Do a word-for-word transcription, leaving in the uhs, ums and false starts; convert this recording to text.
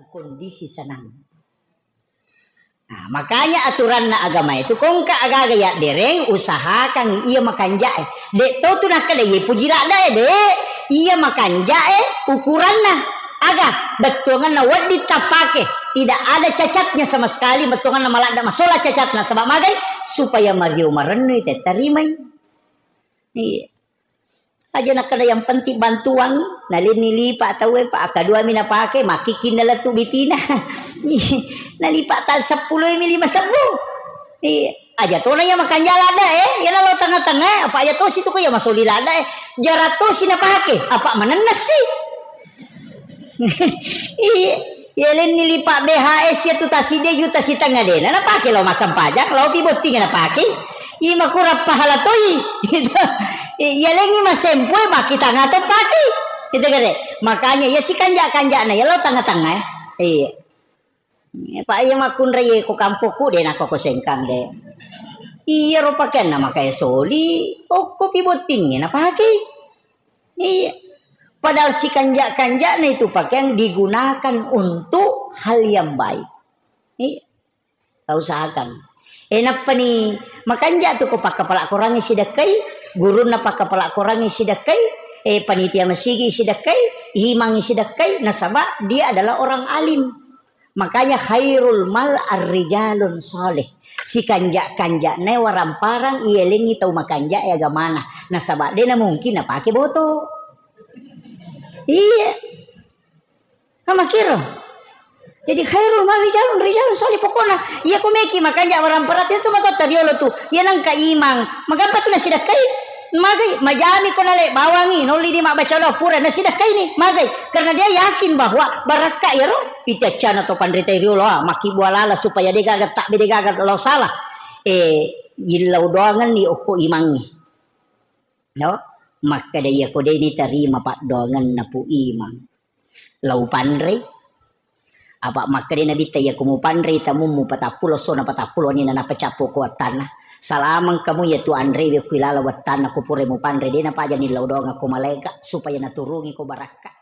kondisi senang. Nah, makanya aturanna agama itu, kongka agaga yaddereng, usahakan iya makanja'e. Dek to tu nakkeda iye puji laddae, dek. Iya makanja'e ukuranna. Aga bettuanganna wedding tapake. Tidak ada cacatnya sama sekali, bettuanganna maladda masola cacatna. Sebab magai? Supaya mario marennui te tarimai. Iya. Aja nakkeda yang penting bantuang, nalenni lipa tauwe, Pak, akkaduami napake, makkikking nalettu bitina. Nalipa tal seppulo mi lima sebbu. Iya. Aja tona iya makanja ladda, eh, iya nalo tengah-tengah, apa aja tosi tu ko iya masoli ladda, eh. Jara tosi napake, apa manennessi. Iya. Iya, lenni lipa B H S iya tu taside juta sitengnga dena napake lao massempajang, lao pi botting napake. Iya, makurang pahala toi. Iya, lenni masempoe makkitanga to pake. Itu kare. Makanya iya sikanja-kanjana iya lao tengah-tengah, eh. Iya. Iya, Pak, iya makkunrai ko kampokku de nako ko sengkang de. Iya ro pakeanna makae soli, okko pi bottingnge napake. Iya. Padahal sikanja-kanjana itu pakaian digunakan untuk hal yang baik. Iya. Tau usahakan. Eh, nappani makanja tu ko pakkapala korangngi sidekkai, gurunna pakkapala korangngi sidekkai, eh, panitia masigi sidekkai, imang sidekkai, nasaba dia adalah orang alim. Makanya khairul mal ar-rijalun salih. Sikanja-kanjana waramparang iyalengngi tau makanja e agamana. Nasaba dena mungkin napake boto. Iya. Kamakiro. Jadi khairul mal rijalun, rijalun salih. Pokokna, iya ko meki makanja waramparang itu matotta riolo tu. Iya nangka imang. Magappa tu nasidakkai. Magai, majami ko nale bawangi, nolli di mabbaca doa pura nasidakkai ni. Magai. Karena dia yakin bahwa barakka iyaro itaccana to panrita riolo, ah, makkibualala supaya degaga tak degaga lao salah. Eh, yillau doangan ni okko imangngi. No? Makkeda iya ko deni tarima paddoangan napu imang. Lau panrei. Apa makkeda Nabitta, iya ko mupanrei tamummu patappulo sona patappulo ni nanappa cappu ko wattanna. Salamang kamu iya tu anrei we ku ilala wattanna ko pura mupanrei, de napaja ni lau doang ko malaika supaya naturungi ko barakka.